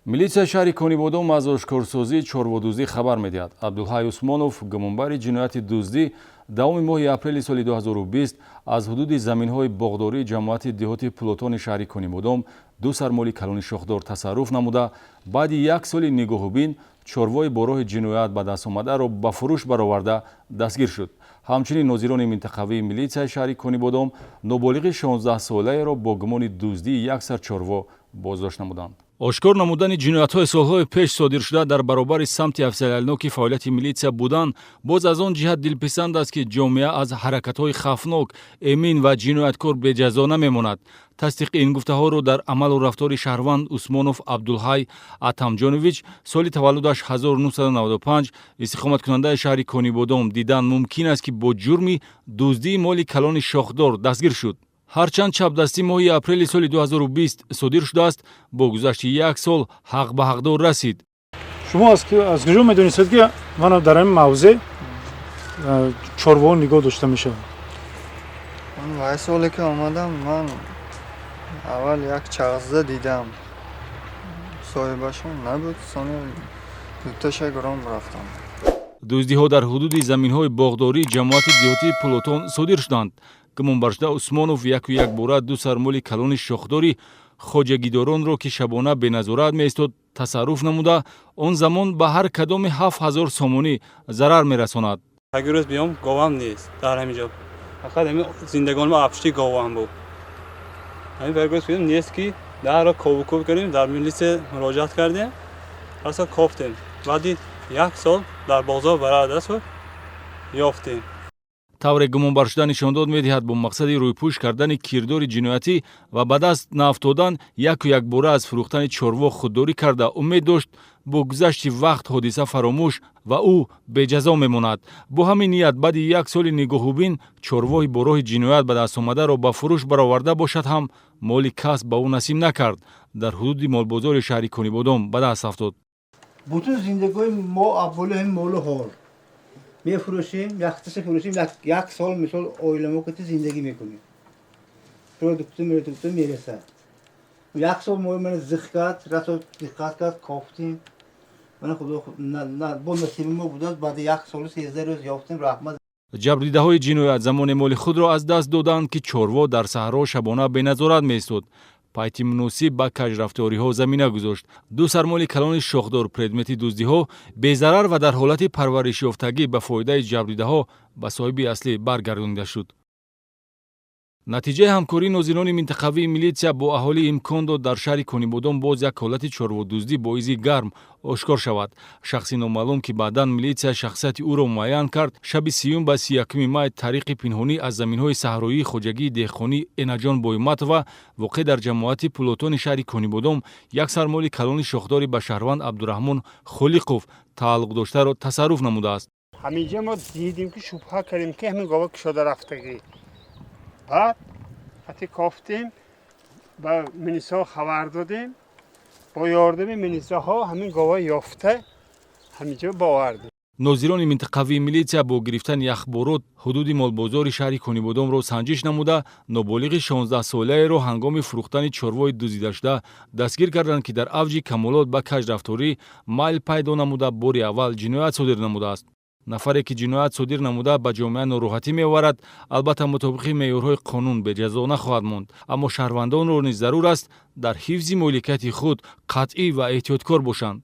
Милитсияи шаҳри Конибодом аз ошкорсозии чорводуздӣ хабар медиҳад. Абдулҳай Усмонов, гумонбари ҷинояти дуздӣ, давоми моҳи апрели соли 2020 аз ҳудуди заминҳои боғдории ҷамоати деҳоти Пулотони шаҳри Конибодом ду сар моли калони шохдор тасарруф намуда, баъди як соли нигоҳубин чорвои бо роҳи ҷиноят ба даст омадаро ба фурӯш бароварда, дастгир шуд. Ҳамчунин нозирони минтақавии милитсияи шаҳри Конибодом ноболиғи 16-солаеро бо гумони дуздии як сар чорво боздошт намуданд. Ошкор намудани ҷиноятҳои солҳои пеш содиршуда дар баробари самти афзалиятноки фаъолияти милитсия будан боз аз он ҷиҳат дилписанд аст, ки ҷомеа аз ҳаракатҳои хавфнок эмин ва ҷинояткор беҷазо намемонад. Тасдиқи ин гуфтаҳоро дар амалу рафтори шаҳрванд Усмонов Абдулҳай Атамҷонович, соли таваллудаш 1995, истиқоматкунандаи шаҳри Конибодом дидан мумкин аст, ки бо ҷурми дуздии моли калони шохдор дастгир шуд. Ҳарчанд чапдастӣ моҳи апрели соли 2020 содир шудааст, бо гузашти як сол ҳақ ба ҳақдор расид. Шумо аз куҷо медонистед, ки мана дар ҳамин мавзеъ чорвоҳо нигоҳ дошта мешавад? Ман вай соле ки омадам, ман аввал як чағзда дидам, соҳибашон набуд, сони дуташа гиром рафтам. Дуздиҳо дар ҳудуди заминҳои боғдории ҷамоати деҳотии Пулотон содир шуданд. Гумонбаршуда Усмонов яку якбора ду сар моли калони шохдори хоҷагидоронро, ки шабона беназорат меистод, тасарруф намуда, он замон ба ҳар кадоми 7000 сомонӣ зарар мерасонад. Агар рӯз биём, говам нест дар ҳамин ҷо, фақат ҳамин зиндагонимо апшти говам буд. Ҳамин рӯз биём, нест, ки дарро кову куб кардем, дар милитсия муроҷиат кардем, ҳаса кофтем. Баъди як сол дар бозор барадасту ёфтем. Тавре гумонбаршуда нишондод медиҳад, бо мақсади рӯйпӯш кардани кирдори ҷиноятӣ ва ба даст наафтодан яку якбора аз фурӯхтани чорво худдорӣ карда, умед дошт, бо гузашти вақт ҳодиса фаромӯш ва ӯ беҷазо мемонад. Бо ҳамин ният баъди як соли нигоҳубин чорвоҳи бо роҳи ҷиноят ба даст омадаро ба фурӯш бароварда бошад ҳам, моли кас ба ӯ насиб накард, дар ҳудуди молбозори шаҳри Конибодом ба даст афтод. Бутун зиндагии мо абболи ҳамин молу ҳол мефурӯшем, якташа фурӯшем, як сол, мисол, оиламо кати зиндагӣ мекунем, продукты мепродукты мерасад. Як сол мо мана зиқ кард, расо диққат кард, кофтем. Мана худо бо насиби мо будааст, баъди як солу 13 рӯз ёфтем, раҳмат. Ҷабрдидаҳои ҷиноят замоне моли худро аз даст доданд, ки чорво дар саҳро шабона беназорат меистод. Пайти муносиб ба кажрафториҳо замина гузошт. Ду сар моли калони шохдор, предмети дуздиҳо, безарар ва дар ҳолати парваришёфтагӣ ба фоидаи ҷабрдидаҳо ба соҳиби аслӣ баргардонида шуд. Натиҷаи ҳамкории нозирони минтақавии милитсия бо аҳолӣ имкон дод, дар шаҳри Конибодом боз як ҳолати чорводуздӣ бо изи гарм ошкор шавад. Шахси номаълум, ки баъдан милитсия шахсияти ӯро муайян кард, шаби 30-ум ба 31-уми май тариқи пинҳонӣ аз заминҳои саҳроии хоҷагии деҳқонӣ Энаҷон Боиматова, воқеъ дар ҷамоати Пулотони шаҳри Конибодом, як сар моли калони шохдори ба шаҳрванд Абдураҳмон Холиқов тааллуқ доштаро тасарруф намудааст. Ҳаминҷа мо дидем, ки шубҳа кардем, ки ҳамин гова кушода рафтагӣ. Баъд вақте кофтем, ба милисаҳо хабар додем, бо ёрдами милисаҳо ҳамин гова ёфта, ҳаминҷо бовардем. Нозирони минтақавии милитсия бо гирифтани ахборот ҳудуди молбозори шаҳри Конибодомро санҷиш намуда, ноболиғи 16-солаеро ҳангоми фурӯхтани чорвои дуздидашуда дастгир карданд, ки дар авҷи камолот ба кажрафторӣ майл пайдо намуда, бори аввал ҷиноят содир намудааст. Нафаре, ки ҷиноят содир намуда, ба ҷомеа нороҳатӣ меоварад, албатта, мутобиқи меъёрҳои қонун беҷазо нахоҳад монд. Аммо шаҳрвандонро низ зарур аст, дар ҳифзи моликияти худ қатъӣ ва эҳтиёткор бошанд.